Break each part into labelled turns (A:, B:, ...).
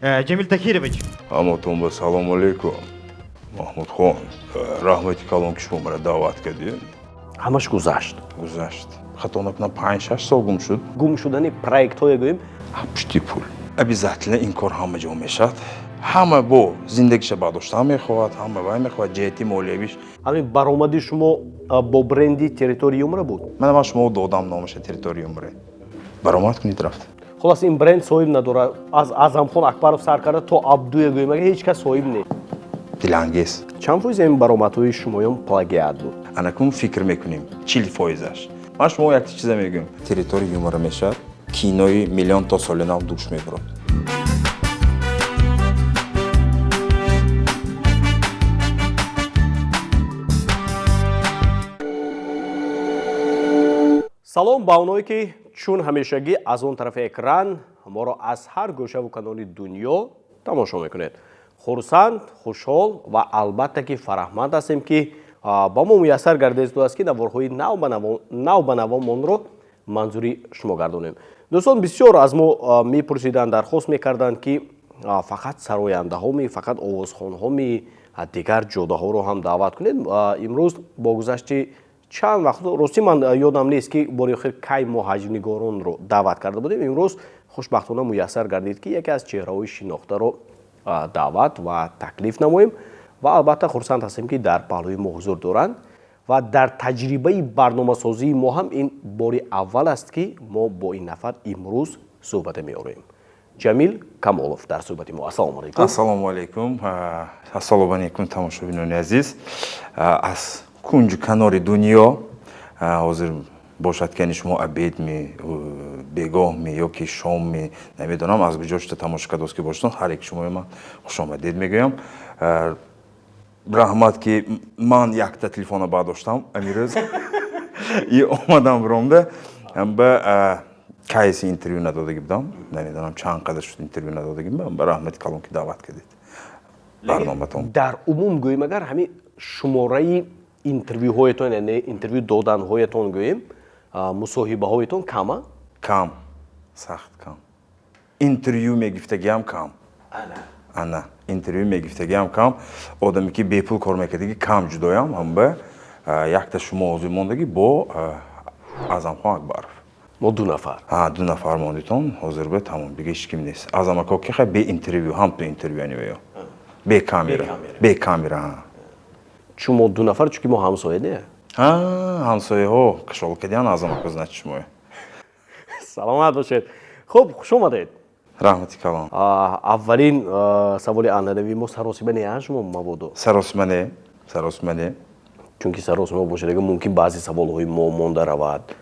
A: Ҷамил Тахирович.
B: Ҳаматон ба салому алейкум. Маҳмудхон, раҳмати калон, ки шумо мара даъват кардед.
C: Ҳамаш гузашт.
B: Гузашт. Хато накунам, 5-6 сол гум шуд.
C: Гум шудани проектҳое гӯем.
B: Пушти пул. Обязательно ин кор ҳама ҷо мешавад. Ҳама бо зиндагиша бардоштан мехоҳад, ҳама вай мехоҳад ҷиҳати молиявиш.
C: Ҳамин баромади шумо бо бренди «Территория юмора» буд.
B: Ман шумо додам номаша «Территория юмора». Баромад кунед, рафт.
C: Хулос, ин бренд соҳиб надорад. Аз Аъзамхон Акбаров сар карда то Абдуя гӯем, агар ҳеҷ кас соҳиб нест.
B: Дилангез.
C: Чанд фоизи ин баромадҳои шумоён плагиат буд?
B: Анакун фикр мекунем, 40 фоизаш. Ман шумо як чиза мегӯям: «Территория юмора» мешавад кинои миллион то соли нав душ мебурад.
C: Салом ба оное, ки чун ҳамешагӣ аз он тарафи экран моро аз ҳар гӯшаву канори дунё тамошо мекунед. Хурсанд, хушҳол ва албатта ки фараҳманд ҳастем, ки ба мо муяссар гардидааст, ки наворҳои нав ба навомонро манзури шумо гардонем. Дӯстон бисёр аз мо мепурсиданд, дархост мекарданд, ки фақат сарояндаҳоми, фақат овозхонҳоми, дигар ҷодаҳоро ҳам даъват кунед. Имрӯз бо гузашти чанд вақт, ростӣ ман ёдам нест, ки бори охир кай мо ҳаҷвнигоронро даъват карда будем, имрӯз хушбахтона муяссар гардид, ки яке аз чеҳраҳои шинохтаро даъват ва таклиф намоем. Ва албатта хурсанд ҳастем, ки дар паҳлӯи мо ҳузур доранд ва дар таҷрибаи барномасозии мо ҳам ин бори аввал аст, ки мо бо ин нафар имрӯз суҳбате меорем. Ҷамил Камолов дар суҳбати мо. Ассалому алайкум.
B: Ассалому алайкум, ассалому алайкум, тамошобинони азиз аз кунҷу канори дунё. Ҳозир бошад, ки шумо обед ми, бегоҳ ми ё ки шом ми, намедонам, аз куҷо шуда тамошо кардост ки бошед, ҳар яки шумои ман хушомадед мегӯям. Раҳмат, ки ман якта телефона бардоштам амирӯз и омадам биромда. Ба кайси интервю надодагӣ будам, намедонам чанд қадар шуд интервю надодагӣ. Ба раҳмати калон, ки даъват кардед барноматон.
C: Дар умум гӯем, агар ҳамин шумораи интервюҳоятон, яъне интервю доданҳоятон гӯем, мусоҳибаҳоятон кама?
B: Кам, сахт кам. Интервю мегифтагиам кам, ана интервю мегифтагиам кам. Одаме ки бепул кор мекардаги кам ҷудоям. Ҳамба якта шумо ҳозир мондагӣ бо Аъзамхон Акбаров.
C: Мо ду нафар.
B: Ду нафар мондитон ҳозир, бе тамом, дига ҳеч ким нест. Аъзам ако ки хай бе интервю, ҳам ту интервю анивеё бе камера, бе камера.
C: Чун мо ду нафар, чунки мо ҳамсоя не.
B: Ҳамсояҳо кашол кардиан Аъзам ако, значит, шумоя.
C: Саломат бошед. Хуб, хуш омадед.
B: Раҳмати калон.
C: Аввалин саволи анъанавии мо: саросима не шумо мабодо?
B: Саросима не, саросима не.
C: Чунки саросима бошад, ага мумкин баъзе саволҳои мо монда равад.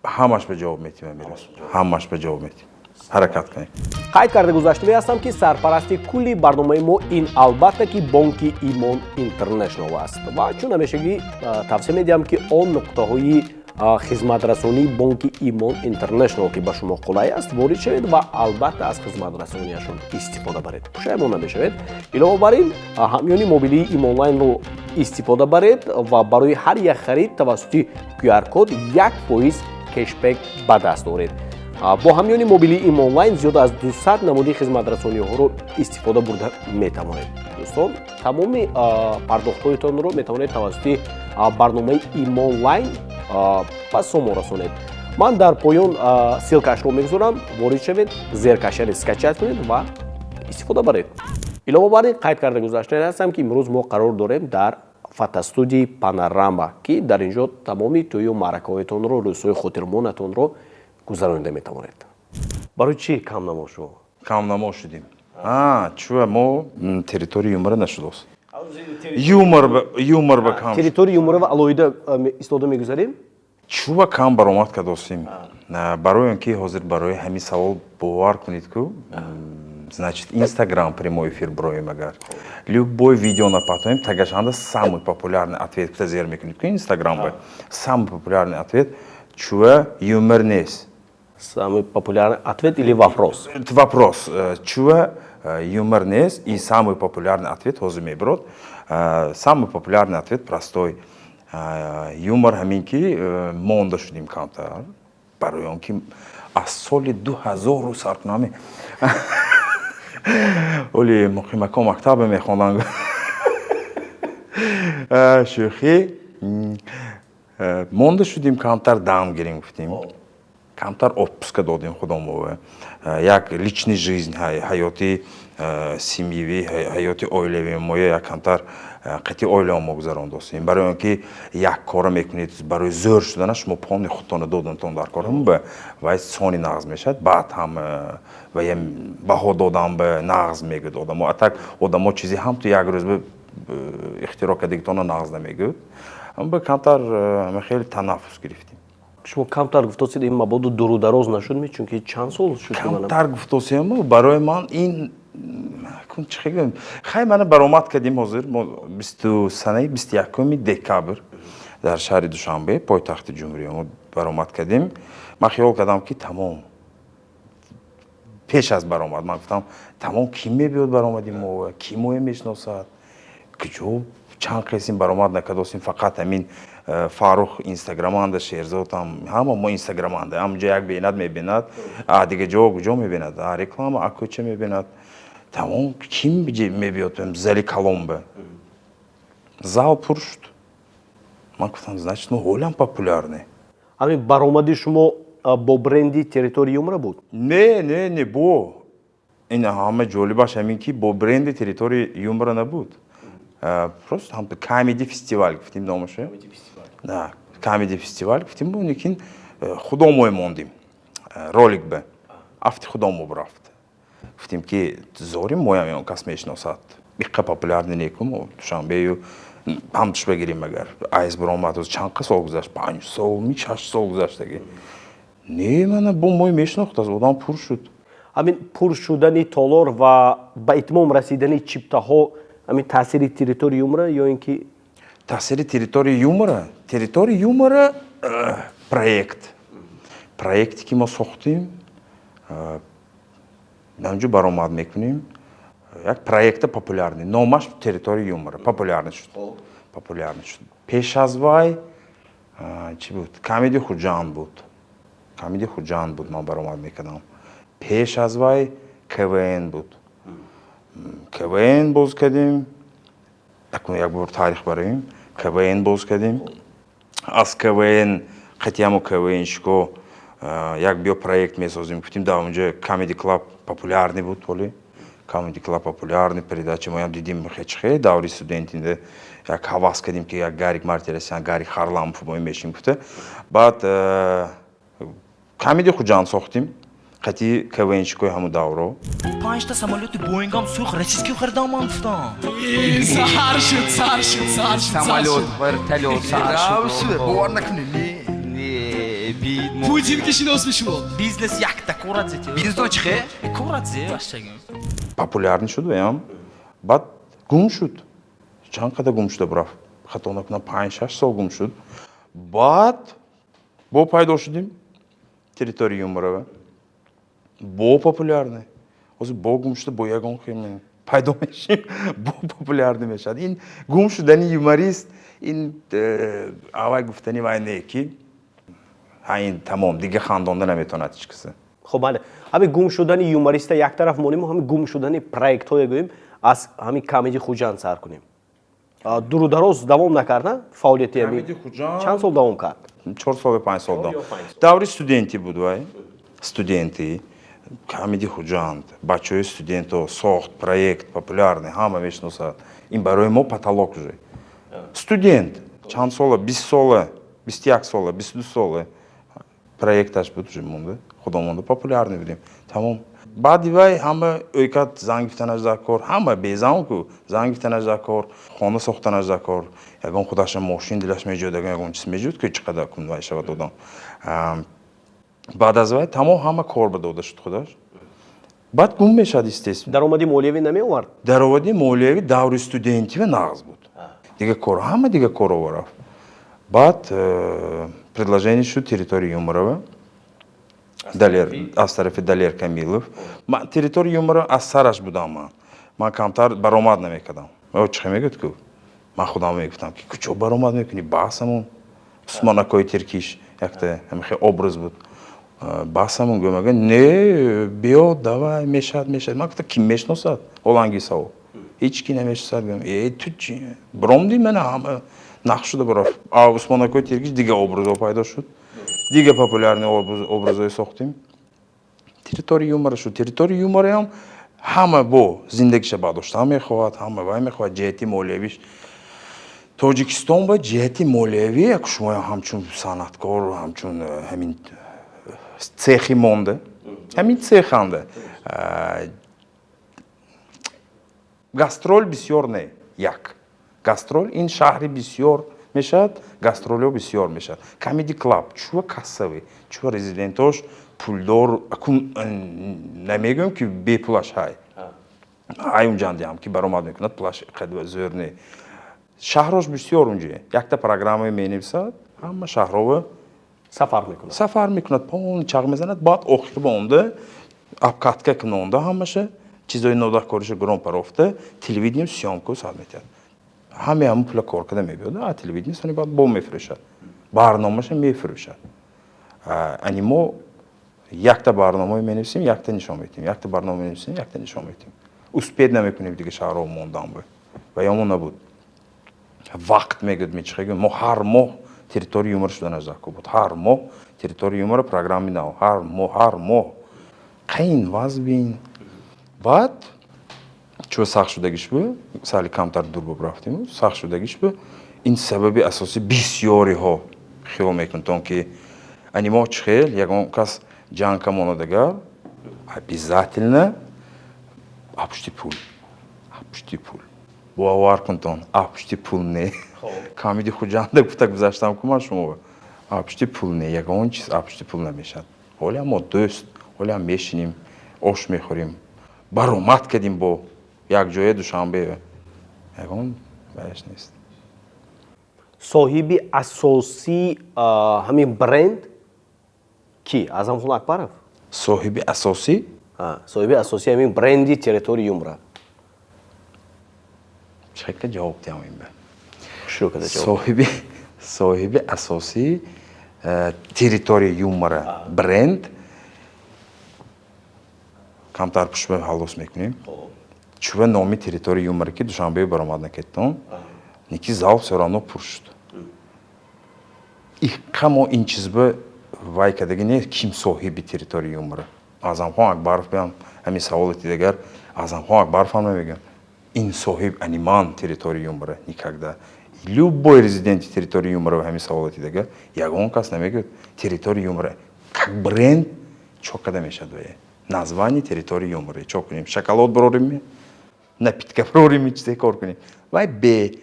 B: Ҳамаш ба ҷавоб метиҳем амирӯз, ҳамаш ба ҷавоб метиҳем, ҳаракат кунем.
C: Қайд карда гузаштаве ҳастам, ки сарпарасти кулли барномаи мо ин албатта ки бонки Имон Интернешнал аст. Ва чун ҳамешагӣ тавсия медиҳам, ки он нуқтаҳои хизматрасонии бонки Имон Интернешнал, ки ба шумо қулай аст, ворид шавед ва албатта аз хизматрасонияшон истифода баред, пушаймон намешавед. Илова бар ин, ҳамёни мобилии Имонлайнро истифода баред ва барои ҳар як харид тавассути QR код 1% кешбек ба даст оред. Бо ҳамёни мобилии Имонлайн зиёда аз 200 намуди хизматрасониҳоро истифода бурда метавонед. Дӯстон, тамоми пардохтҳоятонро метавонед тавассути барномаи Имонлайн ба сомон расонед. Ман дар поён ссылка шро мегузорам, ворид шавед, зеркашаре скачать кунед ва истифода баред. Илова бар ин, қайд карда гузаштани ҳастам, ки имрӯз мо қарор дорем дар фотостудияи Панорама, ки дар ин ҷо тамоми тӯю маъракаҳоятонро, рӯзҳои хотирмонатонро гузаронида метавонед. Барои чӣ камнамо шумо?
B: Камнамо шудем чӯа мо «Территория юмора» нашудост, юмор ба кам.
C: «Территория юмора» ва алоҳида истода мегузарем.
B: Чӯба кам баромад кардостем, барои он ки ҳозир барои ҳамин савол бовар кунед ку, значит, Инстаграм прямой эфир броем, агар любой видео напатоем, тагашанда «самый популярный ответ» кута зер мекунед ку, Инстаграм самый популярный ответ: чӯа юмор нест.
C: Самый популярный ответ или вопрос?
B: Вопрос: чӯа юмор нест? И самый популярный ответ ҳозир мебирод. Самый популярный ответ простой: юмор ҳамин ки монда шудем камтар, барои он ки аз соли 2000 саркунами. Оли муқимако мактабе мехонданд. Шӯхӣ. Монда шудим, камтар дам гирем гуфтем, камтар отпуска додем худомо. Як личный жизнь, ҳаёти семьявӣ, ҳаёти оилавӣ моя як камтар қатъи оиламо гузарондосем, барои он ки як кора мекунед, барои зӯр шудана шумо пони худтона додантон дар кор ҳам вай сони нағз мешавад. Баъд ҳам вая баҳо додан ба нағз мегӯяд одамо. А так одамо чизе ҳам ту як рӯз ихтироъ кардагитона нағз намегӯяд. Ба камтар хеле танаффус гирифтем.
C: Шумо камтар гуфтосед, ин мабодо дуру дароз нашуд, чунки чанд сол шуд?
B: Камтар гуфтосем, барои ман ин чӣ гӯем, хай, мана баромад кардем. Ҳозир мо бисту санаи 21-уми декабр дар шаҳри Душанбе, пойтахти ҷумҳурия, мо баромад кардем. Ман хиёл кардам, ки тамом. Пеш аз баромад ман гуфтам: тамом, кӣ мебиёд баромади мо, кӣ моя мешиносад, куҷо чанд қисм баромад накардосем. Фақат ҳамин Фаррух инстаграманда, Шерзодам, ҳама мо инстаграманда, ҳамҷо як бинад, мебинад, а дига ҷо куҷо мебинад? А реклама, а кӯча мебинад. Тамом, кӣ мебиёд зали калонба? Зал пур шуд. Ман гуфтам: значит, мо ҳолам популярный.
C: Ҳамин баромади шумо бо бренди «Территория юмора» буд?
B: Не, не, не, бо ин ҳама ҷолибаш ҳамин, ки бо бренди «Территория юмора» набуд. Просто ҳам камеди фестивал гуфтим номаша, камеди фестивал гуфтим, лекин худомой мондим ролик ба афти худомо рафт. Гуфтим, ки зорим, моям он кас мешиносад, иққа популярный некум Душанбею ҳамтуш багирем. Агар айз баромад, чанд қа сол гузашт, 5 сол ми, 6 сол гузаштаги не, мана бо мой мешинохт, аз одам пур шуд.
C: Ҳамин пур шудани толор ва ба итмом расидани чиптаҳо, ҳамин таъсири «Территория юмора» ё ин ки?
B: Таъсири «Территория юмора». «Территория юмора» проекте, ки мо сохтем, ҳамҷо баромад мекунем. Як проекта популярный, номаш «Территория юмора», популярный шуд, популярный шуд. Пеш аз вай чӣ буд? Камеди Хуҷанд буд, Камеди Хуҷанд буд, ман баромад мекардам. Пеш аз вай КВН буд, КВН боз кардем. Як бор таърих бароем. КВН боз кардем, аз КВН қатъиямо КВНщико як биё проект месозем гуфтим. Дар онҷо Камеди Клаб популярный буд, ҳоли Камеди Клаб популярный передача. Моям дидим, хечхе даври студентинде як ҳавас кардем, ки як Гарик Мартиросян, Гарик Харламов мо мешим гуфта. Баъд Камеди Хуҷанд сохтем қатъи КВНщикои ҳамун давро.
A: Панҷта самолёти Боингам сӯх, российский харидам, ман гуфтам.
D: Сар шуд, сар шуд, сар шуд.
E: Самолёт, вертолёт сар шуд.
F: Бовар накунед.
E: Не, бид.
D: Путин ки шиносми шумо?
A: Бизнес якта корат зе.
E: Бизнес чи хе?
A: Корат зе ашчагим.
B: Популярный шуд ваям, баъд гум шуд. Чанд қадар гум шуда бурафт, хато накунам, 5-6 сол гум шуд. Баъд бо пайдо шудем «Территория юмора», бо популярный. Ҳозир бо гум шуда, бо ягон хел пайдо мешем, бо популярный мешавад. Ин гум шудани юморист, ин аввай гуфтани вай не, ки ин тамом, дига хандонда наметавонад ҳеҷ касе.
C: Хуб, бале, ҳамин гум шудани юмориста як тараф монем, ҳамин гум шудани проектҳое гӯем, аз ҳамин Камеди Хуҷанд сар кунем. Дуру дароз давом накард, на фаъолияти ҳамин? Чанд сол давом кард?
B: 4 сол ё 5 сол давом. Даври студентӣ буд вай, студентӣ. Камеди Хуҷанд бачаҳои студентҳо сохт проект популярный, ҳама мешиносад. Ин барои мо потолок уже. Студент чанд сола, 20 сола, 21 сола, 22 сола проекташ буд, уже монда, худо монда, популярный будем, тамом. Баъди вай ҳама ӯйкат зан гирифтанаш дар кор, ҳама безан ку, зан гирифтанаш дар кор, хона сохтанаш дар кор, ягон худаша мошин дилаш меҷӯяд, ягон чиз меҷӯяд, ки чӣ қадар кун вай шавад одам. Баъд аз вай тамом, ҳама кор ба дода шуд худаш, баъд гум мешавад, естественно.
C: Даромади молиявӣ намеовард?
B: Даромади молиявӣ даври студентива нағз буд, дига кор ҳама дига корова рафт. Баъд предложение шуд «Территория юмора», Далер, аз тарафи Далер Камилов. Ман «Территория юмора» аз сараш будам. Ман камтар баромад намекардам. Чӣ мегӯяд ку, ман худам мегуфтам, ки куҷо баромад мекунӣ, басамон Усмонакои Тиркиш якта ҳамихе образ буд. Басамон гӯям, ага не, биё, давай, мешавад, мешавад. Ман гуфта, ким мешиносад? Оланги савол, ҳеҷ ки намешиносад. Гӯям, э, ту чи бромди, мана ҳама нақш шуда барафт. А Усмонакои Тиргиш дига образҳо пайдо шуд, дига популярный образҳое сохтем. Территория юмора шуд. Территория юмораам ҳама бо зиндагиша бардоштан мехоҳад, ҳама вай мехоҳад. Ҷиҳати молиявиш, Тоҷикистон ба ҷиҳати молиявӣ, як шумо ҳамчун санъаткор, ҳамчун ҳамин цехи монда, ҳамин цеханда гастрол бисёр не, як гастрол ин шаҳри бисёр мешавад, гастролҳо бисёр мешавад. Камеди клаб чува кассавӣ, чува резидентош пулдор. Акун намегӯем, ки бепулаш ҳай ҳай, унҷандиам ки баромад мекунад, пулаш қадр зӯр не. Шаҳрош бисёр, унҷа якта программа менависад, ҳама шаҳрова
C: сафар мекунад.
B: Сафар мекунад, полный чағ мезанад, баъд охир ба онда обкатка кунонда, ҳамаша чизои нодахкориша гурон парофта, телевидение съёмку сад метиҳад. Ҳаме ҳамун пула кор карда мебиёд, а телевидение сони баъд бо мефурӯшад, барномаша мефурӯшад. Ани мо якта барномае менависем, якта нишон метиҳем, якта барнома менависем, якта нишон метиҳем, успеть намекунем. Дига шаҳрҳо мондан бу ва ёмо набуд вақт. Мегӯяд, мечихегӯ, мо ҳар моҳ Территория юмора шуда назаку буд, ҳар моҳ Территория юмора, программаи нав, ҳар моҳ, ҳар моҳ қайн вазбин. Баъд чӯ сахт шудагиш бу, сали камтар дур буб рафтем, сахт шудагиш бу. Ин сабаби асосӣ, бисёриҳо хиёл мекунанд, ки ани мо чӣ хел ягон кас ҷанг камонадагар, обязательно апушти пул, апушти пул. Бовар кунтон, апушти пул не. Камеди Хуҷанда гуфта гузаштам ку ман шумо, апушти пул не, ягон чиз апушти пул намешавад. Ҳоле мо дӯст, ҳоле ҳам мешинем, ош мехӯрем, баромад кардем бо якҷоя Душанбе, ягон ваяш нест.
C: Соҳиби асосии ҳамин бренд ки, Аъзамхон Акбаров?
B: Соҳиби асосӣ?
C: Соҳиби асосии ҳамин бренди Территория юмора.
B: Чӣ ҷавоб диҳам ин ба?
C: Шурӯъ карда ҷавоб.
B: Соҳиби асосии Территория юмора бренд, камтар пушма ҳаллос мекунем. Чува номи Территория юмора ки Душанбе баромад накардтон, ники зал всё равно пур шуд. Иққа мо ин чизба вай кадаги не, ким соҳиби Территория юмора. Аъзамхон Акбаров биям, ҳамин саволи дигар, Аъзамхон Акбаров ҳам намегӯям ин соҳиб, ани ман Территория юмора, никогда. Любой резиденти Территория юмора ҳамин саволати дигар, ягон кас намегӯяд. Территория юмора как бренд чо када мешавад? Вае название Территория юмора чо кунем? Шоколад бирорим, напитка бирорим, чизе кор кунем? Вай бе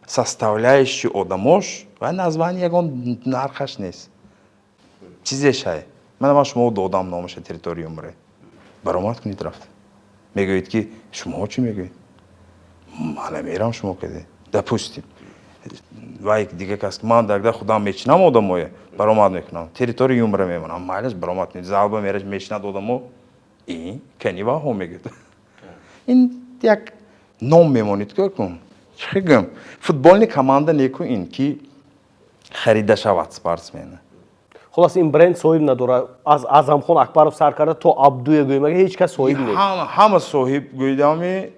B: составляющий одамош, вай название ягон нархаш нест, чизешай. Мана ман шумо додам номаша Территория юмора, баромад кунед, рафт. Мегӯед, ки шумоҳо чӣ мегӯед? Ман намерам, шумо каде, допустим, вай дига кас, ман дагда худам мечинам, одамое баромад мекунам, Территория юмора мемонам, майлаш, баромад кунед. Залба мераш, мечинад одамо, и кани ваҳо мегӯяд. Ин як ном мемонед кун. Чӣ гӯям, футбольный команда неку ин ки харида шавад спортсмена.
C: Хулос, ин бренд соҳиб надорад. Аз Аъзамхон Акбаров сар карда то Абдуя гӯем, ага ҳеҷ кас соҳиб нест.
B: Ҳама соҳиб гӯйдами,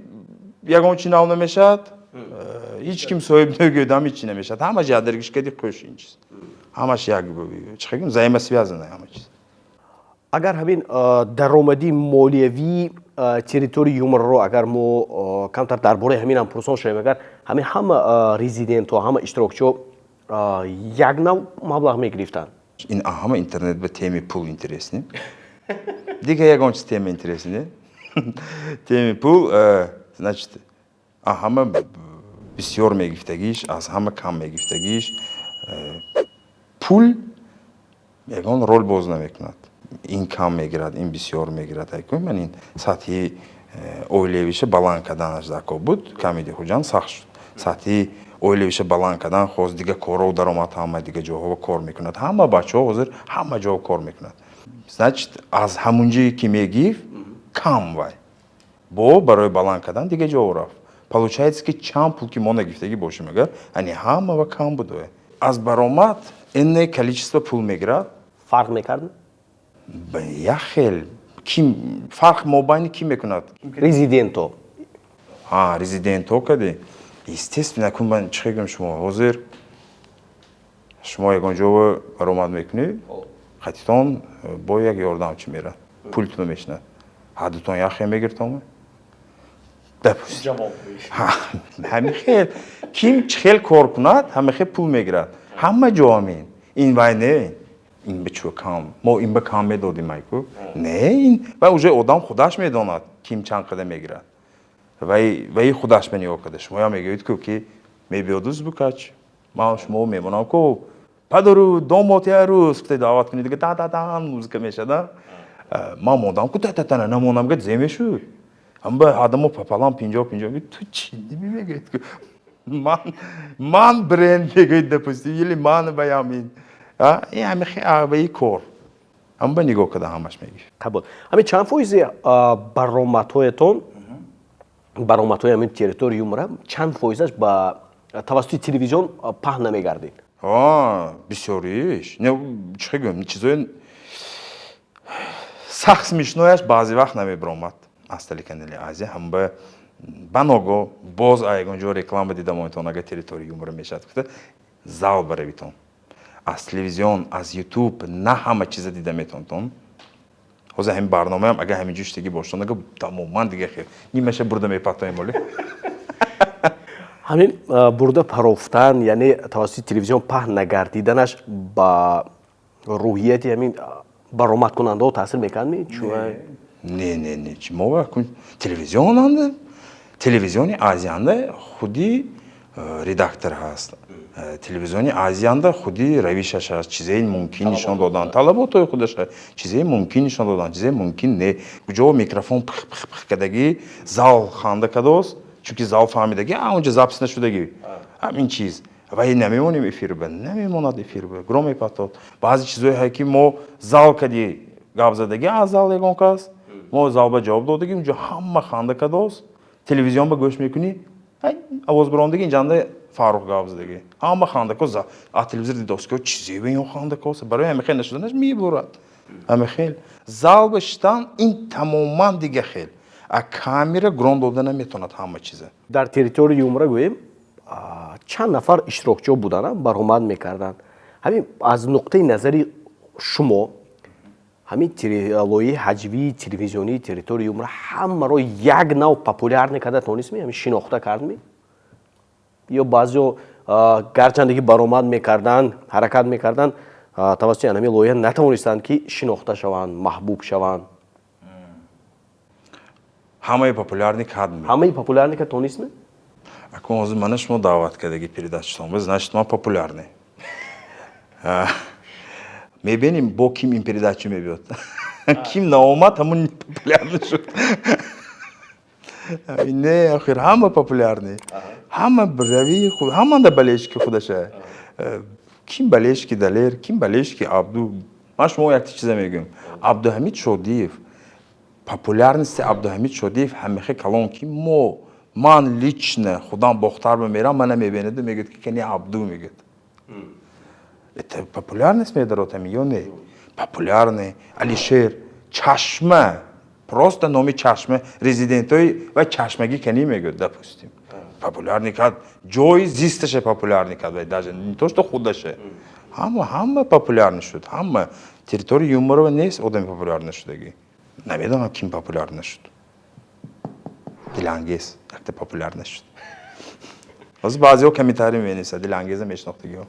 B: ягон чи нав намешавад. Ҳеҷ ким соҳиб нагӯйдам, ҳеҷ чи намешавад. Ҳамаш ядаргиш кади қӯш, ин чиз ҳамаш як, чӣ гӯям, взаимосвязано ҳама чиз.
C: Агар ҳамин даромади молиявии Территория юморро, агар мо камтар дар бораи ҳаминам пурсон шавем, агар ҳамин ҳама резидентҳо, ҳама иштирокчиҳо як нав маблағ мегирифтанд?
B: Ин ҳама интернет ба темаи пул интересный, дига ягон чиз тема интересный не, темаи пул. Значит, ҳама бисёр мегирифтагиш, аз ҳама кам мегирифтагиш, пул ягон рол боз намекунад. Ин кам мегирад, ин бисёр мегирад. Ман ин сатҳи оилавиша баланд карданаш дар буд. Камеди Хуҷанд сахт шуд, сатҳи оилавиша баланд кардан хост, дига корро даромад, ҳама дига ҷоҳо кор мекунад, ҳама бачаҳо ҳозир ҳама ҷо кор мекунад. Значит, аз ҳамун ҷое ки мегирифт кам, вай бо барои баланд кардан дига ҷо рафт. Получается, ки чанд пул ки мо нагирифтагӣ бошем, агар ани ҳама ва кам буд, вай аз баромад энное количество пул мегирад.
C: Фарқ мекард?
B: Як хел ким фарқ мобайни ким мекунад?
C: Резиденто.
B: А, резидентҳо кади, естественно. Кун ман чӣ гӯям, шумо ҳозир шумо ягон ҷо баромад мекунед, қатитон бо як ёрдамчи мерад, пултуно мешинад, ҳардутон як хел мегиртоме, допустим. Ҳамин хел ким чӣ хел кор кунад, ҳама хел пул мегирад. Ҳама ҷо ҳамин. Ин вай не, ин ба чӯ кам, мо ин ба кам медодим, айку не, ин вай уже одам худаш медонад, ким чанд қадар мегирад. Вай худаш ба нигоҳ карда. Шумоям мегӯед ку, ки мебиёду звукач, ман шумо мемонам ку, падару домод як рӯз гуфта даъват кунед, дига та та та музыка мешада. Ман мондам ку, та та та намонам, га зе мешуд. Ҳамба адамо пополам 50-50. Ту чӣ мегӯед ку, ман бренд мегӯед, допустим, или ман баям ин ҳами ваи кор ҳамба нигоҳ карда ҳамаш мегӯ.
C: Қабул. Ҳамин чанд фоизи баромадҳоятон, баромадҳои ҳамин «Территория юмора», чанд фоизаш ба тавассути телевизион паҳн намегардид?
B: Бисёриш. Не, чӣ гӯям, чизои сахт смешной аш баъзе вақт намебиромад аз телеканали Азия. Ҳамба баного боз ягон ҷо реклама дида монитон, агар «Территория юмора» мешавад гуфта, зал баравитон. Аз телевизион, аз Ютуб на ҳама чиза дида метонтон. Ҳозир ҳамин барномаам агар ҳамин ҷо штаги бошад, ага тамоман дига хел нимаша бурда мепартоем оле.
C: Ҳамин бурда парофтан, яъне тавассути телевизион паҳн нагардиданаш, ба рӯҳияти ҳамин баромадкунандаҳо таъсир мекард ми?
B: Не, не, не, мо телевизионанда, телевизиони Азиянда худи редактор ҳаст, телевизиони Азиянда худи равишаш ҳаст, чизеи мумкин нишон додан, талаботҳои худаш, чизеи мумкин нишон додан, чизеи мумкин не. Куҷо микрофон пих пих пих кардагӣ, зал ханда кардост, чунки зал фаҳмидагӣ, а онҷа запись нашудагӣ ҳамин чиз. Вай намемонем эфир ба, намемонад эфир ба, гро мепатод. Баъзе чизое ҳай, ки мо зал кади гап задагӣ, аз зал ягон кас мо зал ба ҷавоб додагӣ, унҷо ҳама ханда кардост. Телевизион ба гӯш мекунӣ, овоз бирондагӣ, инҷанда Фаррух гап задагӣ, ҳама ханда кос, а телевизор дидост, ки чизе ба ин ханда кос. Барои ҳама хел нашуданаш мебурад. Ҳама хел зал ба шитан ин тамоман дига хел, а камера гром дода наметавонад ҳама чиза.
C: Дар «Территория юмора», гӯем, чанд нафар иштирокчиҳо буданд, баромад мекарданд. Ҳамин аз нуқтаи назари шумо, ҳамин лоиҳаи ҳаҷвии телевизионии «Территория юмора» ҳамаро як нав популярный карда тонистми, ҳамин шинохта кардми, ё баъзеҳо, гарчанде ки баромад мекарданд, ҳаракат мекарданд, тавассути ҳамин лоиҳа натавонистанд, ки шинохта шаванд, маҳбуб шаванд?
B: Ҳамаи популярный кард?
C: Ҳамаи популярный кард тонистми?
B: Акун ҳозир мана шумо даъват кардаги передача тон, значит, ман популярный. Мебинем, бо ким ин передача мебиёд, ким наомад, ҳамон популярный шуд. Не, охир ҳама популярный, ҳама равии худ, ҳаманда болельщики худаша. Ким болельщики Далер, ким болельщики Абду. Ман шумо якта чиза мегӯям: Абдуҳамид Шодиев, популярности Абдуҳамид Шодиев ҳамихе калон, ки мо, ман лично худам Бохтар мерам, мана мебинаду мегӯяд, ки кани Абду мегӯяд. Это популярность медарод ҳами ё не? Популярный Алишер Чашма, просто номи Чашма, резидентҳои ва Чашмагӣ кани мегӯяд, допустим. Популярный кард, ҷои зисташа популярный кард, даже не то что худаша. Ҳама популярный шуд, ҳама. «Территория юмора» нест одами популяр нашудагӣ. Намедонам, ким популяр нашуд. Дилангез якта популяр нашуд. Ҳозир баъзеҳо комментарий менависад, Дилангеза мешинохтагиҳо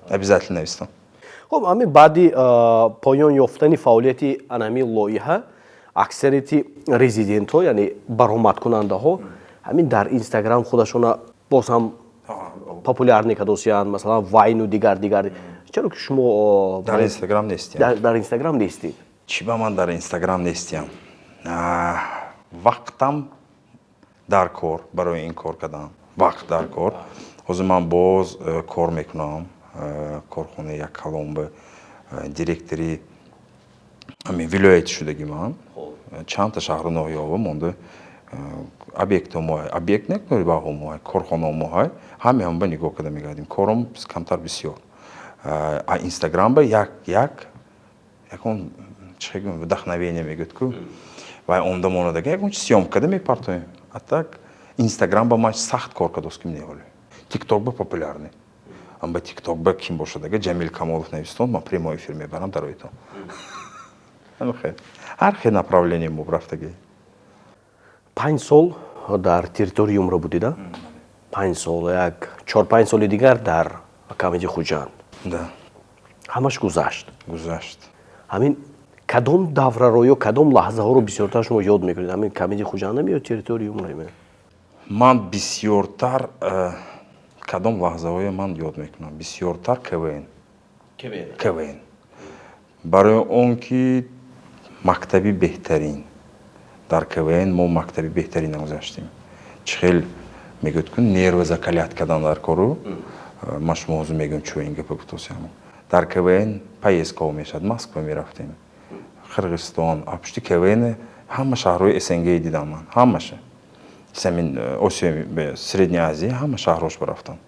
B: обязательно навистам.
C: Хуб, ҳамин баъди поён ёфтани фаъолияти анами лоиҳа, аксарияти резидентҳо, яъне баромадкунандаҳо, ҳамин дар Инстаграм худашона боз ҳам популярный кадосиянд, масалан, вайну дигар дигар. Чаро ки шумо
B: дар Инстаграм нестиям?
C: Дар Инстаграм нестед?
B: Чӣ ба ман дар Инстаграм нестиям? Вақтам дар кор, барои ин кор кардан вақт дар кор. Ҳозир ман боз кор мекунам, корхонаи як калонба директори ҳамин вилояти шудагӣ. Ман чандта шаҳру ноҳияҳо монда, объектҳо, объект не, корхонаҳо моҳай, ҳаме ҳамба нигоҳ карда мегардем. Кором камтар бисёр. А Инстаграмба як ягон Чӣ гӯям, вдохновение мегӯяд ку, вай омда монадага, ягон чи съёмка када мепартоем. А так Инстаграм ба ман сахт кор кардост, ким не, ҳоле Тикток ба популярный. Ам ба Тикток ба ким бошадага, Ҷамил Камолов навистон, ман прямой эфир мебарам дароитон. Ҳар хел направление мо рафтагӣ.
C: 5 сол дар «Территория юмора» будида, 5 сол, як 4-5 соли дигар дар «Камеди Хуҷанд».
B: Да.
C: Ҳамаш гузашт.
B: Гузашт.
C: Ҳамин кадом давраро ё кадом лаҳзаҳоро бисёртар шумо ёд мекунед? Ҳамин «Камеди Хуҷандам» ё «Территория юмора»?
B: Ман бисёртар кадом лаҳзаҳое ман ёд мекунам? Бисёртар КВН, КВН, барои он ки мактаби беҳтарин дар КВН, мо мактаби беҳтарин гузаштем. Чӣ хел мегӯяд ку, нервы закалять кардан дар кору. Ман шумо ҳозир мегӯям, чӯ ин гапа гуфтосиам. Дар КВН поездка ҳо мешавад, Москва мерафтем, Қирғизистон, пушти КВН ҳама шаҳрҳои СНГ дидам ман, ҳамаша, самин Осиё, Средняя Азия, ҳама шаҳрҳош барафтам.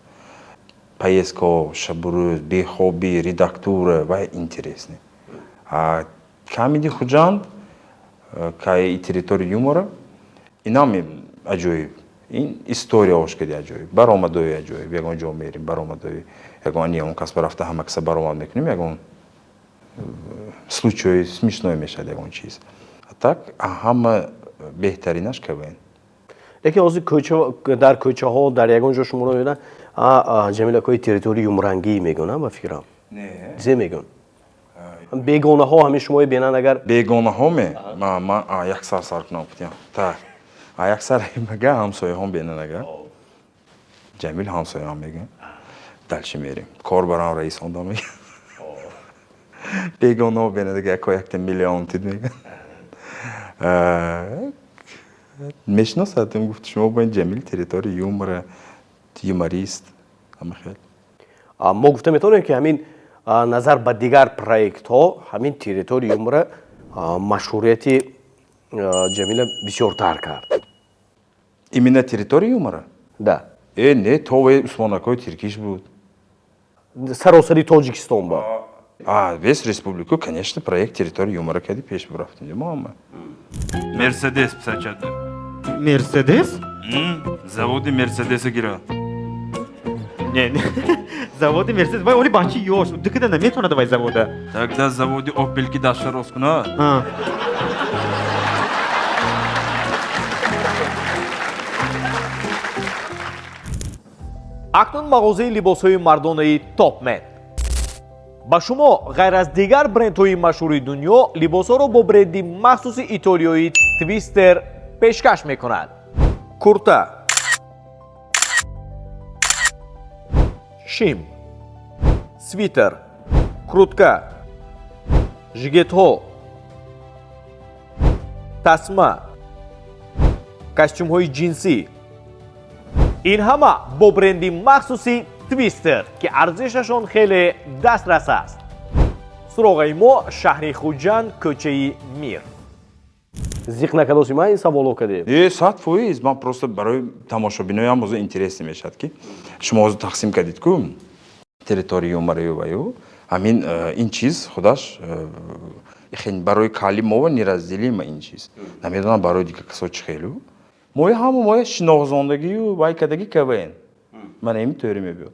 B: Поездка ҳо, шабу рӯз, бехобӣ, редактура вай интересный. «Камеди Хуҷанд» кай «Территория юмора» инам аҷоиб, ин историяош кади аҷоиб, баромадои аҷоиб. Ягон ҷо мерим, баромадои ягон он кас барафта, ҳама каса баромад мекунем, ягон случай смешной мешавад, ягон чиз. Так ҳама беҳтаринаш КВН.
C: Лекин ҳозир дар кӯчаҳо, дар ягон ҷо шуморо мебинанд, Ҷамилакои «Территория юморангӣ» мегӯнам, ба фикрам, зе мегӯн бегонаҳо ҳамин шумои бинанд агар?
B: Бегонаҳо ме? Ман як сар сар кунам, гуфтям, так як сар мага ҳамсояҳом бинанд агар, Ҷамил ҳамсояҳом мегӯям. Дальше мерем, кор барам, раисонда мегӯям. Бегонаҳо бинанд агар, яко якта миллион тид мегӯям, мешиносад. Гуфт, шумо бо Ҷамил «Территория юмора», юморист, ҳама хел.
C: Мо гуфта метавонем, ки ҳамин назар ба дигар проектҳо ҳамин «Территория юмора» машҳурияти Ҷамила бисёртар кард?
B: Именно «Территория юмора»?
C: Да.
B: Э, не, то вай Усмонакои Тиркиш буд.
C: Саросари Тоҷикистон ба.
B: А весь республику, конечно, проект «Территория юмора» кади пеш бурафтем мо ҳама.
F: Мерседес писачата.
G: Мерседес?
F: Заводи Мерседеса гира.
G: Не, не. Заводи Мерседес. Вай оли бачи ёш. Дикида наметавонад вай завода.
F: Тогда заводи Опел ки даша рост куна.
G: А.
H: Акнун мағозаи либосҳои мардонаи Топмен ба шумо ғайр аз дигар брендҳои машҳури дунё либосҳоро бо бренди махсуси итолиёи Твистер пешкаш мекунад: курта, шим, свитер, крутка, жигетҳо, тасма, костюмҳои ҷинсӣ. Ин ҳама бо бренди махсуси Твистер, ки арзишашон хеле дастрас аст. Суроғаи мо: шаҳри Хуҷанд, кӯчаи Мир.
C: Зиқ накардоси, ман ин саволо кардем.
B: Э, 100%. Ман просто барои тамошобиноям ҳозир интересно мешавад, ки шумо ҳозир тақсим кардид ку «Территория юмора»ю ваю ҳамин ин чиз худаш хел барои кали мо неразделимо ин чиз. Намедонам, барои дигар касо чӣ хелу. Моя ҳама моя шинохзондагию вай кадаги КВН. Мана ин тӯри мебиёд.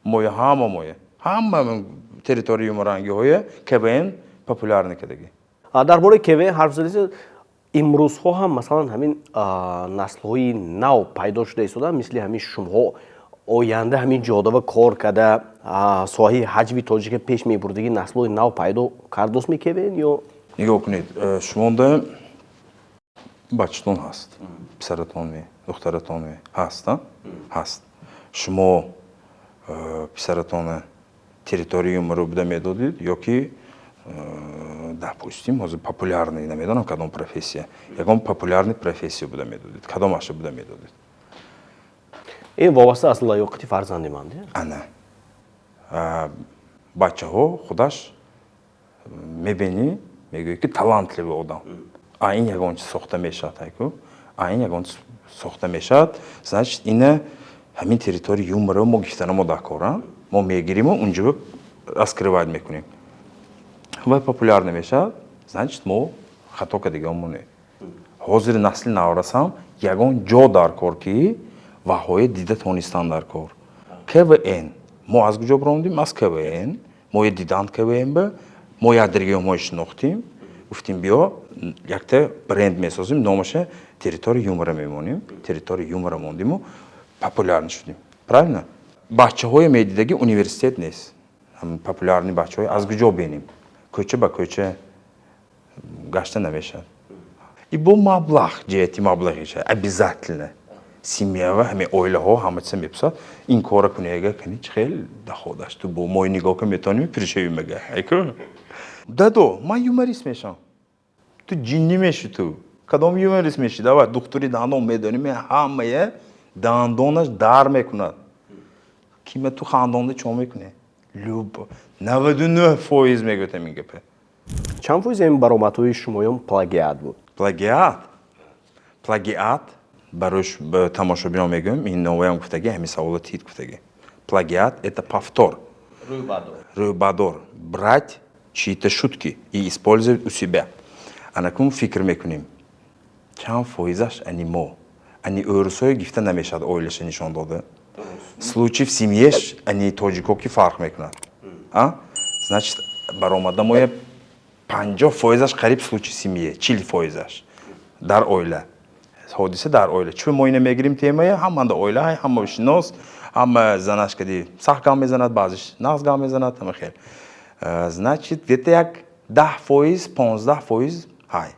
B: Моя ҳама моя ҳама «Территория юморангиҳоя» КВН популярный кадаги.
C: Дар бораи КВН ҳарф задед. Имрӯзҳо ҳам, масалан, ҳамин наслҳои нав пайдо шуда истодаанд, мисли ҳамин шумоҳо, оянда ҳамин ҷодава кор карда, соҳаи ҳаҷви тоҷика пеш мебурдагӣ наслҳои нав пайдо кардост ми КВН ё?
B: Нигоҳ кунед, шумонда бачатон ҳаст, писаратон ме, духтаратон ме ҳаст, а? Ҳаст. Шумо писаратона «Территория юмора» буда медодид ё ки, допустим, ҳозир популярный, намедонам кадом профессия, ягон популярный профессия буда медодид, кадомаша буда медодид?
C: Ин вобаста аз лаёқати фарзанди ман.
B: Ана бачаҳо худаш мебинӣ, мегӯяд, ки талантливый одам, а ин ягон чиз сохта мешавад, айку, а ин ягон чиз сохта мешавад, значит, ина ҳамин «Территория юмора» мо гифтана мо дар мо мегириму унҷо раскрывать мекунем, вай популярный мешавад. Значит, мо хато кардагиҳомоне. Ҳозири насли наврасам ягон ҷо дар кор, ки ваҳое дида тонистан дар кор. КВН мо аз куҷо биромадем? Аз КВН. Мо диданд КВН ба мо, якдигарҳои шинохтем, гуфтем, биё якта бренд месозим, номаша «Территория юмора» мемонем. «Территория юмора» мондиму популярный шудем, правильно? Бачаҳое медидаги университет нест. Популярный бачаҳое аз куҷо бинем? Кӯча ба кӯча гашта намешавад. И бо маблағ, ҷиҳати маблағиша обязательно семья ва ҳамин оилаҳо ҳама чиза мепурсад: ин кора кунега, кани чӣ хел доходаш? Ту бо мои нигоҳ кун, метавонӣ пиршавӣ мага? Айку, дадо, ман юморист мешавам. Ту ҷиннӣ мешӣ, ту кадом юморист мешӣ? Давай, духтури дандон медонӣ, ҳамая дандонаш дар мекунад. Кима ту хандонда чо мекунӣ? Люб 99% мегӯяд ҳамин гапа.
C: Чанд фоизи ин баромадҳои шумоён плагиат буд?
B: Плагиат, плагиат барои тамошобинон мегӯям, ин новаям гуфтаги, ҳамин савола тит гуфтаги. Плагиат — это повтор, рӯйбадор, брать чьи-то шутки и использовать у себя. Анакун фикр мекунем, чанд фоизаш ани мо, ани ӯрусҳое гифта намешавад, оилаша нишон дода, случай в семье ш ани тоҷико ки фарқ мекунад. А значит, баромада моя 50%-аш қариб случай семье, 40%-аш дар оила, ҳодиса дар оила. Чун мо ина мегирем темая, ҳаманда оила, ҳама шинос, ҳама занаш кади сахт гап мезанад, баъзеш нағз гап мезанад, ҳама хел. Значит, где-то як 10%, 15% ҳай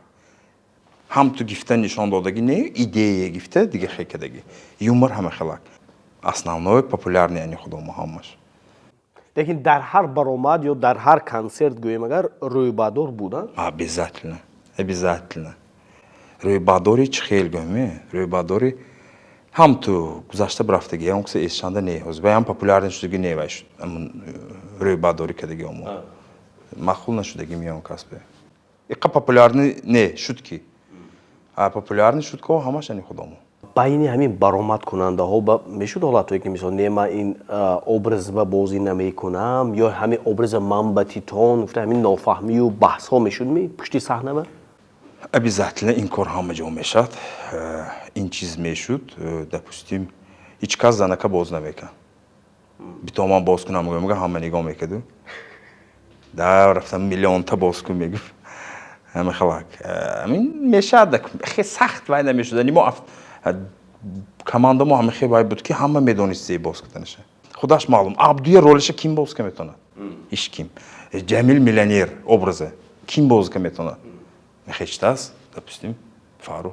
B: ҳам ту гифта нишон додагӣ, не идея гифта, дига хел кардагӣ. Юмор ҳама хелак, основной популярный ани худомо ҳамаш.
C: Лекин дар ҳар баромад ё дар ҳар консерт, гӯем агар, рӯйбадор буданд?
B: Обязательно, обязательно. Рӯйбадори чӣ хел гӯем, рӯйбадори ҳам ту гузашта бирафтагӣ, ягон киса эсшанда не, ҳозир вай ҳам популярный шудагӣ не, вай рӯйбадорӣ кардагӣ омо маъқул нашудагӣ миён касбе иқа популярный не шуд, ки а популярный шуд ко ҳамаш ани худомо.
C: Байни ҳамин баромадкунандаҳо мешуд ҳолатҳое, ки мисол, не, ман ин образ ба бозӣ намекунам ё ҳамин образа ман ба титон гуфта, ҳамин нофаҳмию баҳсҳо мешуд ми пушти саҳна ба?
B: Обязательно, ин кор ҳама ҷо мешавад. Ин чиз мешуд. Допустим, ҳеҷ кас занака боз намекард. Бито ман боз кунам, мегӯям, ҳама нигоҳ мекарду да рафтам, миллионта боз кун, мегуфт. Ҳама хелак ҳамин мешавад, хе сахт вай намешуд. Мо команда мо ҳама хе вай буд, ки ҳама медонист зе боз карданаша. Худаш маълум, Абдуя ролиша ким боз ка метавонад? Ҳеҷ ким. Ҷамил миллионер образа ким боз ка метавонад? Хечтас, допустим, Фарух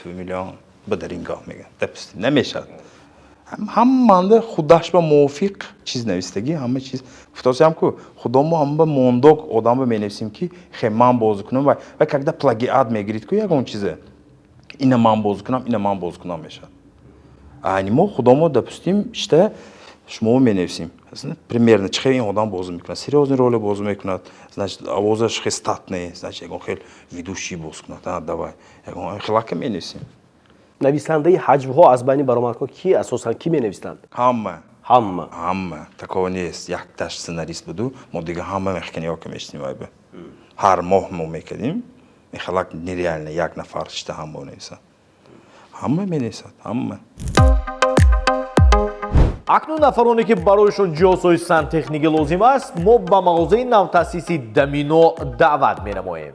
B: ту миллион ба дар ин гоҳ мегӯяд, допустим, намешавад. Ҳаманда худаш ба мувофиқ чиз навистагӣ, ҳама чиз гуфтосиам ку, худомо ҳама ба мондок одам ба менависем, ки хе ман бозӣ кунам. Ва когда плагиат мегирид ку ягон чизе, ина ман бозӣ кунам, ина ман бозӣ кунам мешавад. Ани мо худомо, допустим, шта шумо менависем примерно чӣ хел ин одам бозӣ мекунад, серьёзный роля бозӣ мекунад, значит, овозаш хел статный, значит, ягон хел ведущий боз кунад, давай ягон хелака менависем.
C: Нависандаи ҳаҷвҳо аз байни баромадкун ки асосан кӣ менависанд?
B: Ҳама.
C: Ҳама?
B: Ҳама. Такого нест, якташ сценарист буду, мо дига ҳама мехканиёка мешинем. Вайба ҳар моҳ мо мекардем, мехелак нереально, як нафар шита ҳама нависад, ҳама менависад, ҳама.
H: Акнун нафароне, ки барояшон ҷиҳозҳои сантехникӣ лозим аст, мо ба мағозаи навтаъсиси Дамино даъват менамоем.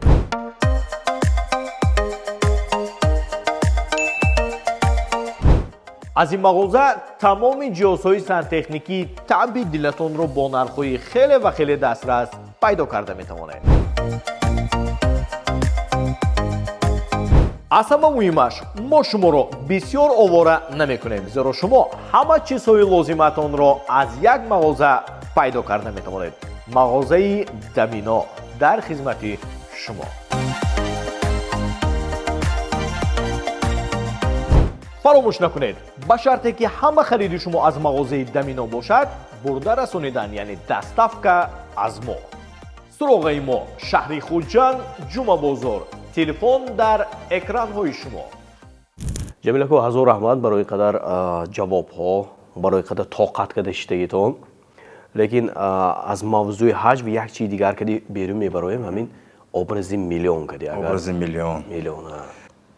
H: Аз ин мағоза тамоми ҷиҳозҳои сантехникии таъби дилатонро бо нархҳои хеле ва хеле дастрас пайдо карда метавонед. Аз ҳама муҳимаш, мо шуморо бисёр овора намекунем, зеро шумо ҳама чизҳои лозиматонро аз як мағоза пайдо карда метавонед. Мағозаи Дамино дар хизмати шумо. Фаромӯш накунед, ба шарте ки ҳама хариди шумо аз мағозаи Дамино бошад, бурда расонидан, яъне доставка аз мо. Суроғаи мо: шаҳри Хуҷанд, Ҷумъабозор. Телефон дар экранҳои шумо.
C: Ҷамилако, ҳазор раҳмат барои қадар ҷавобҳо, барои қадар тоқат карда шиштагитон. Лекин аз мавзӯи ҳаҷв як чизи дигар кади берун мебароем, ҳамин Образи миллион кади агар.
B: Образи миллион.
C: Миллион.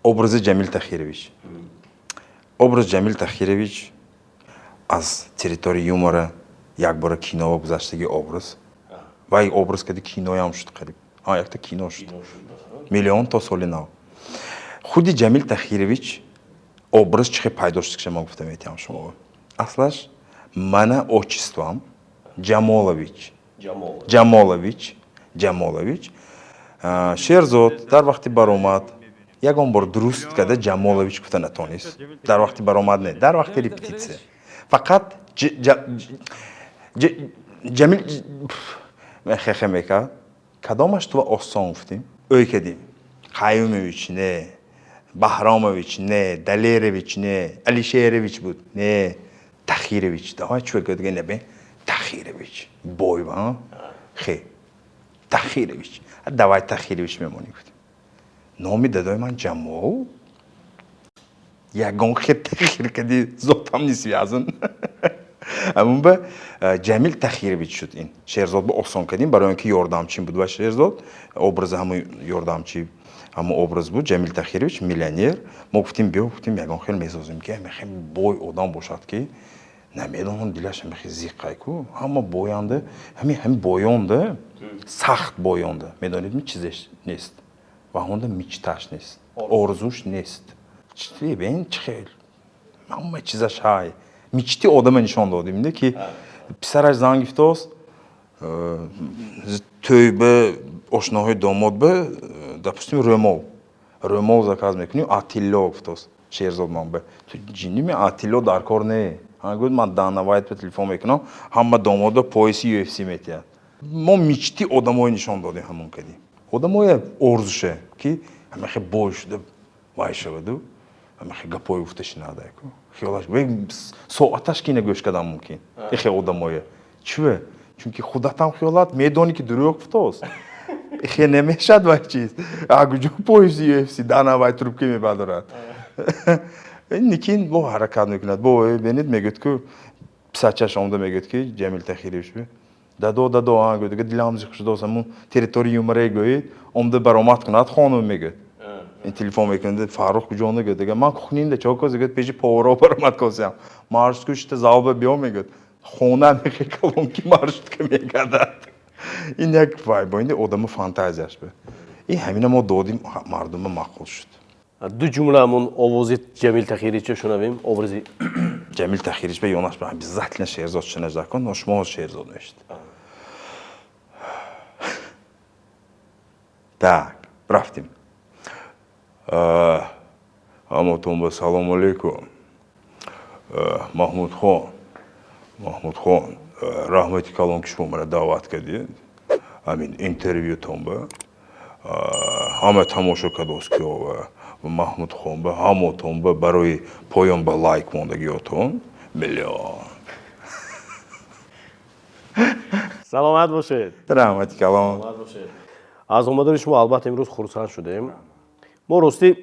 B: Образи Ҷамил Тахирович. Образ Ҷамил Тахирович аз территорияи юмора якбора кино гузаштаги образ. Вай образ кади киноям шуд қариб. А, якта кино шуд. Миллион то соли нав. Худи Ҷамил Тахирович образ чӣ хел пайдо шуд, ки ман гуфта метиҳам шумо. Аслаш мана отчествам Ҷамолович. Ҷамолович. Ҷамолович. Шерзод дар вақти баромад ягон бор дуруст карда Ҷамолович гуфта натонист. Дар вақти баромад не, дар вақти репетитсия. Фақат Ҷамил хехе мекард. Кадомаш ту осон гуфтем? Ӯй кардем. Қаюмович не, Баҳромович не, Далерович не, Алишерович буд не, Тахирович. Давай чӯ гӯдга набе? Тахирович. Бой ба? Хе. Тахирович. Давай Тахирович мемонӣ гуфтем. Номи дадои ман Ҷамол. Ягон хе Тахир кади зотам не связан. Ҳамун ба Ҷамил Тахирович шуд ин. Шерзод ба осон кардем, барои он ки ёрдамчи буд ва Шерзод образи ҳамун ёрдамчи ҳамун образ буд. Ҷамил Тахирович миллионер. Мо гуфтем биё, гуфтем ягон хел месозем ки ҳамин бой одам бошад ки намедонам дилаш ҳамин хел зиқай ку. Ҳама боянда, ҳамин боёнда, сахт боёнда. Медонед ми чизеш нест. Ва ҳонда мечташ нест. Орзуш нест. Чи бен чӣ хел? Ҳама чизаш ҳай. Мечти одама нишон додем, ки писараш занг гифтост, тӯйба ошноҳои домод ба, допустим, рӯмол. Рӯмол заказ мекунӣ, Атилло гуфтост. Шерзод ман ба. Ту ҷинни Атилло дар кор не. Ҳа гуфт ман Дана Вайт ба телефон мекунам, ҳама домодо пояси UFC метиҳад. Мо мечти одамое нишон додем ҳамон кадим. Одамое орзуше ки ҳама хел бой шуда вай шаваду ҳама хел гапое гуфта шинада ку. Хиёлаш соаташ ки гӯш кардан мумкин. Ихе одамое. Чӯ? Чунки худатам хиёлат медонӣ ки дурӯғ гуфтост. Ихе намешад вай чиз. А куҷо пояси UFC Дана Вайт трубка мебардорад. Никин бо ҳаракат мекунад. Бо бинед мегӯяд ку писарчаш омада мегӯяд ки Ҷамил Тахирович дадо дадо а гӯяд дилам зиқ шудааст ҳамун территорияи юморе гӯед омада баромад кунад хонум мегӯяд. Ин телефон мекунад Фаррух куҷо мегӯяд дигар ман кухнинда чо кос мегӯяд пеши поварҳо баромад косиям. Маршрутку шита залба биё мегӯяд. Хона мехе калон ки маршрутка мегардад. Ин як вай бо ин одама фантазияш бе. Ин ҳамина мо додим мардума маъқул шуд.
C: Ду ҷумла ҳамун овози Ҷамил Тахировича шунавем, образи
B: Ҷамил Тахирович ба ёнаш ба обязательно Шерзод шинажда кун, но шумо Шерзод мешед. Так, рафтем. Ҳамотон ба салому алейкум. Маҳмудхон, Маҳмудхон, раҳмати калон ки шумо мара даъват кардед. Ҳамин интервютон ба ҳама тамошо кардост ки Маҳмудхон ба ҳамотон ба барои поён ба лайк мондагиётон миллион.
C: Саломат бошед.
B: Раҳмати калон.
C: Аз омадани шумо албатта имрӯз хурсанд шудем. Мо ростӣ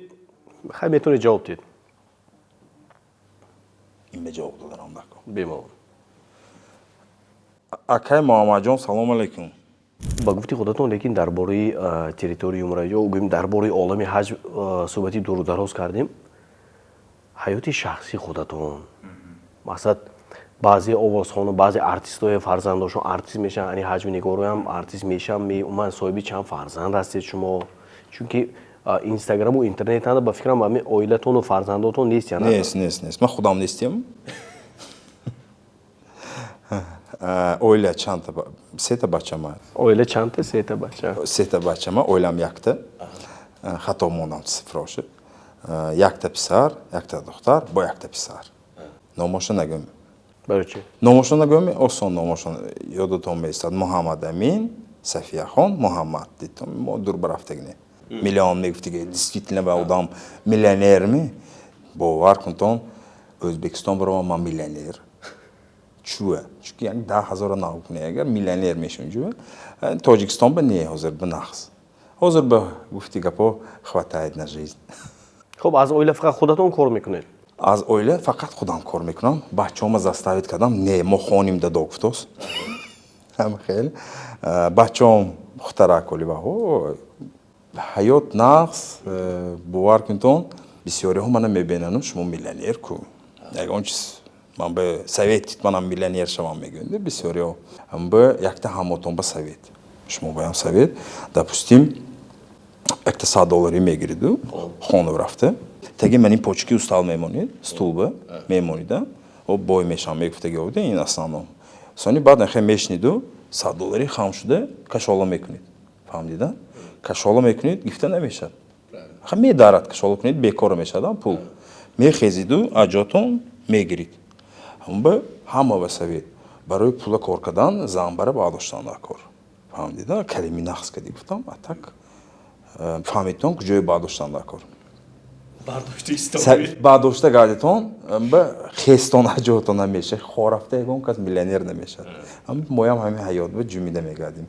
C: хай метавонед ҷавоб диҳед.
B: Ин ба ҷавоб доданам дакун.
C: Бемалол.
B: Акай Муҳаммадҷон, салому алейкум.
C: Ба гуфти худатон, лекин дар бораи территорияи юмора ё гӯем дар бораи олами ҳаҷ суҳбати дуру дароз кардем. Ҳаёти шахсии худатон, мақсад баъзе овозхону баъзе артистҳои фарзандошон артист мешаванд, ани ҳаҷмнигороям артист мешаванд, умуман соҳиби чанд фарзанд ҳастед шумо? Чунки инстаграму интернетанда ба фикрам ҳамин оилатону фарзандотон нест, я
B: Нест, нест, нест. Ман худам нестем. Оила чандта? Сета бачама.
C: Оила чандта? Сета бача.
B: Сета бачама, оилам якта. Хато мондам цифроши. Якта писар, якта духтар, бо якта писар. Номошо нагӯм.
C: Барои чӣ?
B: Номошо нагӯм, осон номошо ёдатон меистад. Муҳаммад Амин, Сафияхон, Муҳаммад. Дидтон мо дур барафтагине. Миллион мегуфтиги, действительно ба одам миллионерми? Бовар кунтон, Ӯзбекистон барома ман миллионер. Чӯ? Чунки як 10 000 нав кунӣ, агар миллионер мешавӣ ҷӯ. Тоҷикистон ба не, ҳозир ба нақс. Ҳозир ба гуфти гапо хватает на жизнь.
C: Хуб, аз оила фақат худатон кор мекунед?
B: Аз оила фақат худам кор мекунам. Бачаҳома заставить кардам. Не, мо хоним дадо гуфтос. Ҳама хел. Бачаҳом Хутарак оливаҳо ҳаёт нағз, бовар кунтон, бисёриҳо мана мебинану: «Шумо миллионер ку, ягон чиз ман ба совет, манам миллионер шавам», мегӯянд бисёриҳо. Ба якта ҳамотон ба совет, шумо баям совет. Допустим, якта 100 долларӣ мегириду хона рафта таги ман ин почки стол мемонед, стулба мемонида, бой мешавам мегуфтаги буда ин основном. Сони баъд хе мешниду 100 долларӣ хам шуда кашола мекунед, фаҳмдида? Кашола мекунед, гифта намешавад, ха медарад. Кашола кунед, бекора мешавад пул. Мехезиду аҷотон мегирид. Ба ҳама ба совет: барои пула кор кардан занбара бардоштан дар кор, фаҳмдида? Калими нақс кардӣ гуфтам, а так фаҳмидтон куҷое бардоштан дар кор. Бардошта гардитон ба хестон аҷотон намеша. Хорафта ягон кас миллионер намешавад. Моям ҳамин ҳаёт ба ҷумида мегардим.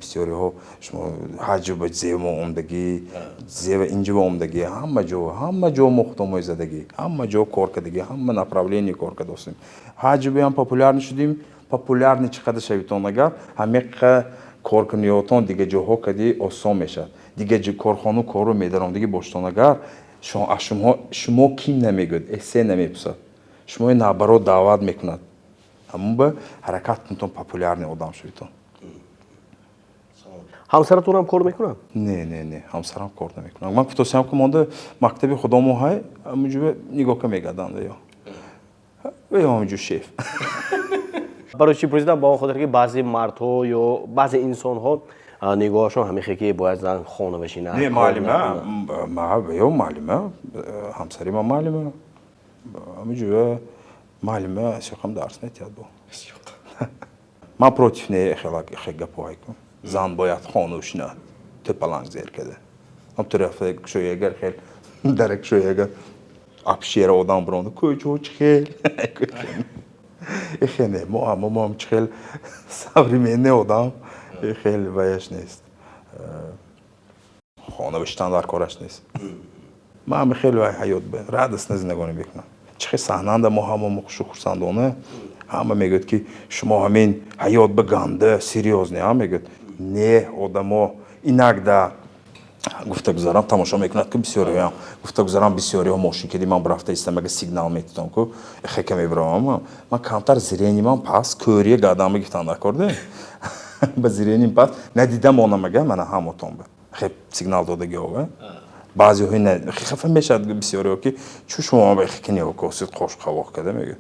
B: Бисёриҳо: «Шумо ҳаҷу ба зево омдагӣ, зева инҷо омдагӣ». Ҳама ҷо, ҳама ҷо мо худомои задагӣ, ҳама ҷо кор кардагӣ, ҳама направление кор кардостем. Ҳаҷу биам популярный шудим. Популярный чӣ қадар шавитон, агар ҳамиқа коркуниётон дига ҷоҳо кади осон мешавад. Дига корхону кору медаромдагӣ боштон, агар аз шумо, шумо ким намегӯяд, эссе намепурсад, шумо наоборот даъват мекунад. Ҳамон ба ҳаракат кунтон, популярный одам шавитон.
C: Ҳамсаратонам кор мекунад?
B: Не, не, не, ҳамсарам кор намекунад. Ман гуфтосиам ки монда мактаби худомо ҳай, ҳаминҷо нигоҳ ка мегарданд ё ҳаминҷо шеф.
C: Барои чӣ пурсидам? Ба он хотир ки баъзе мардҳо ё баъзе инсонҳо нигоҳашон ҳамихе ки бояд зан хона бишинад.
B: Не, муаллима ё муаллима, ҳамсари ман муаллима, ҳаминҷо муаллима сиёқам дарс метиҳад. Бо ман против не хеле гапҳое ку зан бояд хона шинад, тӯпаланг зер када, ҳам ту рафта кушоягар, хел дара кушоягар, абшера одам биронда кӯчо чӣ хел ихе. Мо мо мо чӣ хел современный одам, хел ваяш нест, хона бишитан дар кораш нест. Ман хеле вай ҳаёт радостно зиндагонӣ мекунам. Чӣ хел саҳнанда мо ҳама хушу хурсандона. Ҳама мегӯяд ки шумо ҳамин ҳаёт ба ганда серьёзный ҳа, мегӯяд. Не, одамо инагда гуфта гузарам, тамошо мекунад ки бисёриҳоям гуфта гузарам, бисёриҳо мошин кеди ман рафта истам, ага сигнал метидам ку хека мебаравам. Ман камтар зрение ман пас, кӯрия гадам гифтан дакорде ба зрение пас надидам онамага мана ҳамотон ба хе сигнал додаги ова. Баъзеҳои хафа мешавад, бисёриҳо ки чӯ шумо ба хека неокосид қош қавоқ када мегӯяд.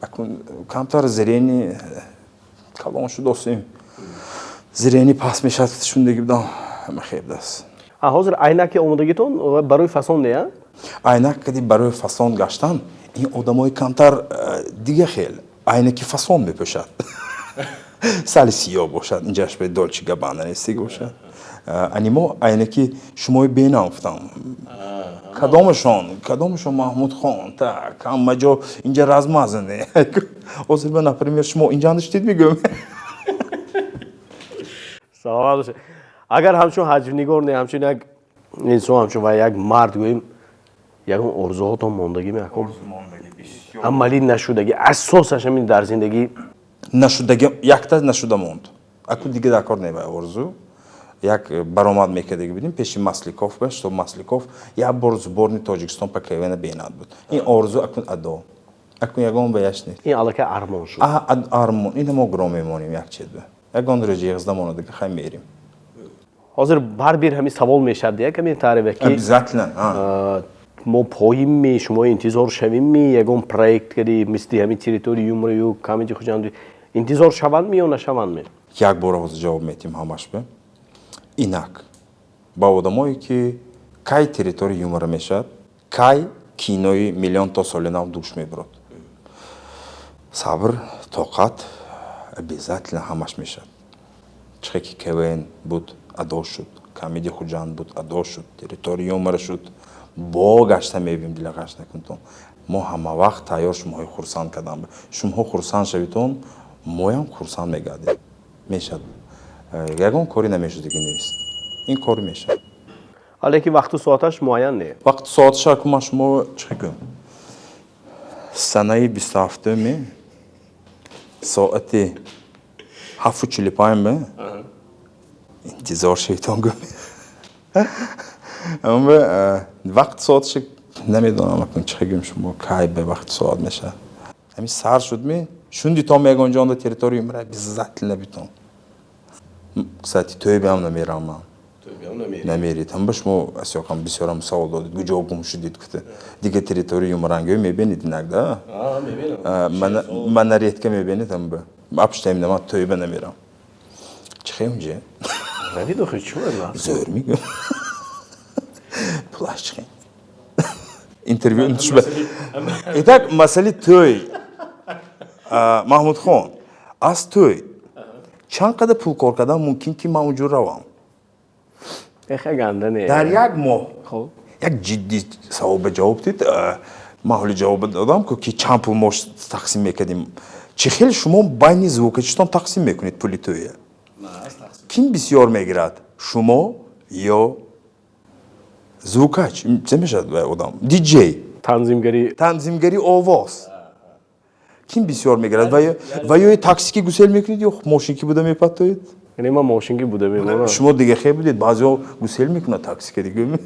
B: Акун камтар зрение калон шудосим, зрение пас мешавад, шундаги будам, ҳама хебдаст.
C: Ҳозир айнаки омодагитон барои фасон не?
B: Айнак кади барои фасон гаштан. Ин одамои камтар дига хел айнаки фасон мепӯшад, сали сиёҳ бошад, инҷаш бе Долче Габбана нестиг бошад. Ани мо айнаки шумои бенам гуфтам, кадомашон, кадомашон Маҳмудхон так ҳама ҷо инҷа размазане. Ҳозир ба, например, шумо инҷа андиштид мегӯям.
C: Саломат бошед. Агар ҳамчун ҳаҷвнигор не, ҳамчун як инсон, ҳамчун ва як мард гӯем, ягон орзуҳотон мондагӣ меаком, амалӣ нашудагӣ, асосаш ҳамин дар зиндагӣ?
B: Нашудагӣ якта нашуда монд, аку дига дар кор невай орзу. Як баромад мекардаги будем пеши Масликов ба, что Масликов як бор сборный Тоҷикистон па КВН бенад буд. Ин орзу акун адо, акун ягон баяш нест.
C: Ин аллакай армон шуд.
B: Армон. Ина мо гро мемонем як чиз, ягон рӯзи ягзда монадага хай мерим.
C: Ҳозир барбир ҳамин савол мешавад, як ҳамин таърифа ки
B: Обязательно.
C: Мо поимми, шумо интизор шавимми, ягон проект кади мисли ҳамин Территория юмора ю Камеди Хуҷанду интизор шавандми ё нашавандми?
B: Як бора ҳозир ҷавоб метиҳем ҳамаш ба инак ба одамое ки кай Территория юмора мешавад, кай кинои Миллион то соли нав душ мебурад. Сабр, тоқат, обязательно ҳамаш мешавад. Чихе ки КВН буд, адо шуд, Камеди Хуҷанд буд, адо шуд, Территория юмора шуд, бо гашта мебинем. Дилағаш накунтон, мо ҳама вақт тайёр шумоҳои хурсанд кардан. Шумоҳо хурсанд шавитон, моям хурсанд мегардем. Мешавад, ягон кори намешудагӣ нест, ин кор мешавад.
C: Лекин вақту соаташ муайян не?
B: Вақту соаташ аку ман шумо чӣ гӯям, санаи 27-уми соати 7:45 ба. Интизор шайтон гум. Аммо вақт соатша намедонам, акун чӣ гум, шумо кай ба вақт соат мешавад. Ҳамин сар шуд, ми шунди то мегон ҷонда территория мера обязательно битон. Кстати, тӯйбиам намерам ман. Намерид. Ҳам ба шумо асёқам бисёрам савол додед, куҷо гум шудид гуфта. Дига территория юморангиё мебинед инакда? Мана редко мебинед ҳам ба. Апштаим ман тӯйба намерам. Чӣ хел унҷа?
C: Равид, охи чӣ?
B: Зӯр мегӯям. Пулаш чӣ хел? Интервью шуба. Итак, масъали тӯй. Маҳмудхон, аз тӯй чанд қадар пул кор кардан мумкин, ки ман унҷо равам?
C: Эхе, ганда не.
B: Дар як моҳ.
C: Хоб.
B: Як ҷиддӣ савол ба ҷавоб дид. Ман ҳоли ҷавоб додам, ки чанд пул мо тақсим мекардем. Чӣ хел шумо байни звукачитон тақсим мекунед пули тӯя? Ким бисёр мегирад? Шумо ё звукач? Чӣ мешавад одам? Диджей.
C: Танзимгари.
B: Танзимгари овоз. Ким бисёр мегирад? Ва ё такси ки гусел мекунед ё мошин ки буда мепатоед?
C: Яъне ман мошин ки буда мемонам.
B: Шумо дига хел будед, баъзеҳо гусел мекунад такси ки дига.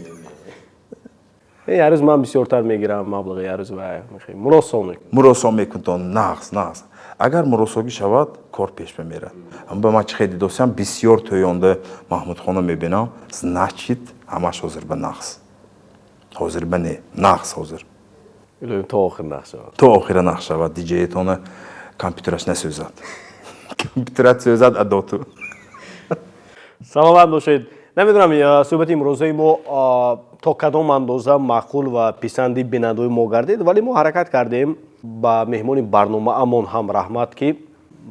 C: Як рӯз ман бисёртар мегирам маблағи, як рӯз ва муросон мекунам.
B: Муросон мекунтон, нағз, нағз. Агар муросогӣ шавад, кор пеш мемерад. Аммо ба ман чӣ хел дидосиам, бисёр тӯёнда Маҳмудхона мебинам, значит, ҳамаш ҳозир ба нағз. Ҳозир ба не, нағз ҳозир.
C: Илоҳим, то охир нағз шавад.
B: То охира нағз шавад, диҷеетона компютераш насӯзад. Компютерат сӯзад адоту.
C: Саломат бошед. Намедонам, суҳбати имрӯзаи мо то кадом андоза маъқул ва писанди бинандаои мо гардид, вале мо ҳаракат кардем. Ба меҳмони барномаамон ҳам раҳмат, ки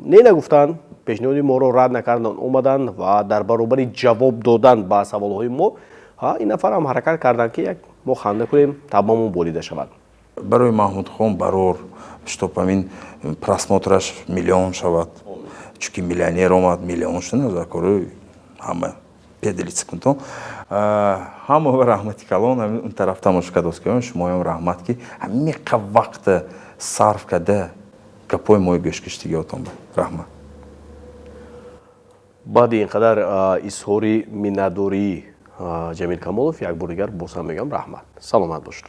C: не нагуфтанд, пешниҳоди моро рад накарданд, омаданд ва дар баробари ҷавоб додан ба саволҳои мо ин нафар ҳам ҳаракат карданд, ки як мо ханда кунем, табъамон болида шавад.
B: Барои Маҳмудхон барор, чтоб ҳамин просмотраш миллион шавад, чунки миллионер омад, миллион шуда закори ҳама поделиться кунтон. Ҳама ба раҳмати калон. Он тараф тамошо кардоскиён, шумоям раҳмат, ки ҳамиқа вақта сарф карда гапҳои мои гӯш киштигиётон ба раҳмат.
C: Баъди ин қадар изҳори миннатдории Ҷамил Камолов, як бор дигар боз ҳам мегӯям раҳмат, саломат бошед.